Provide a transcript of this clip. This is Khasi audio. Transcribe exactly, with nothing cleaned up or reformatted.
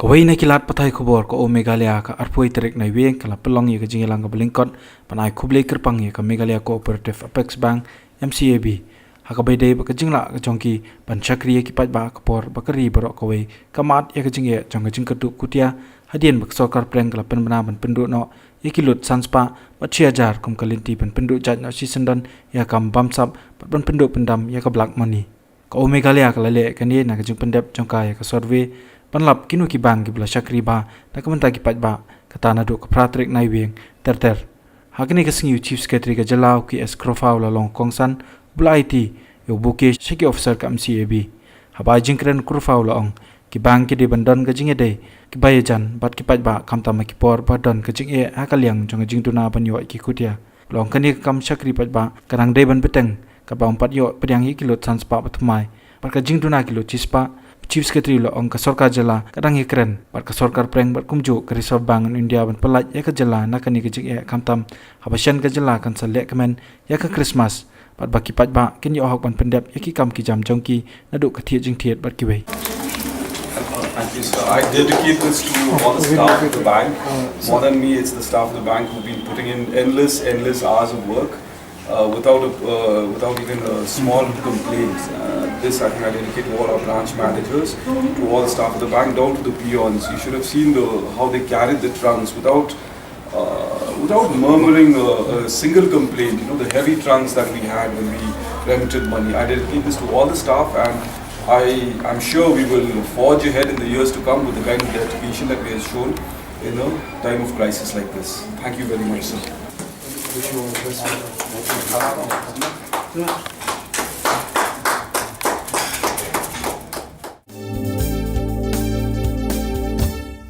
Kawei na ki lad pathai khubor ka O Meghalaya ka arphew tarik Naiwieng ka la pynlong ïa ka jingïalang kaba lyngkot ban ai khublei kyrpang ïa ka Meghalaya Cooperative Apex Bank, M C A B, ha kaba ïadei bad ka jinglah ka jong ki ban shakri ïa ki paidbah ha ka por ba ka ri baroh kawei ka mad ïa ka jingeh jong ka jingkyrduh khutia, hadien ba ka sorkar pdeng ka la pynbna ban pynduh noh ïa ki lut san spah bad shi hajar kum ka lynti ban pynduh jait noh shisyndon ïa ka kam bamsap bad ban pynduh pyndam ïa ka black money. Ka O Meghalaya ka la leh kane na ka jingpyndep jong ka ïa ka survey ban lap kino ki bank kiba la shakri bha na ka bynta ki paidbah, kata naduh ka phra tarik Naiwieng ter ter. Ha kane ka sngi u Chief Secretary ka jylla u K S Kropha u la long kongsan uba la aiti ïa u bouquet sha ki officer ka M C A B. Haba ai jingkren u Kropha u la ong, ki bank ki dei ban don ka jingïadei kiba ïajan bad ki paidbah khamtam ha ki por ba don ka jingeh ha ka liang jong ka jingduna ban ïoh ïa ki khutia. U la ong kane ka kam shakri paidbah ka dang dei ban bteng katba ym pat ïoh pdiang ïa ki lut san spah ba thymmai bad ka jingduna ki lut shi spah. U Chief Secretary u la ong ka sorkar jylla ka dang ïakren bad ka sorkar pdeng bad kumjuh ka Reserve Bank of India ban pyllait ïa ka jylla na kane ka jingeh, khamtam haba shen ka jylla kan sa lehkmen ïa ka Christmas bad ba ki paidbah kin ïoh hok ban pyndep ïa ki kam ki jam jong ki naduh ka thied jingthied bad kiwei. Thank you, sir. I dedicate this to all the staff of the bank. More than me, it's the staff of the bank who've been putting in endless, endless hours of work uh, without a, uh, without even a small complaint. Uh, this, I think, I dedicate to all our branch managers, to all the staff of the bank, down to the peons. You should have seen the how they carried the trunks without uh, without murmuring a, a single complaint. You know, the heavy trunks that we had when we remitted money. I dedicate this to all the staff, and I am sure we will forge ahead in the years to come with the kind of dedication that we have shown in a time of crisis like this. Thank you very much, sir. Wish you all the best.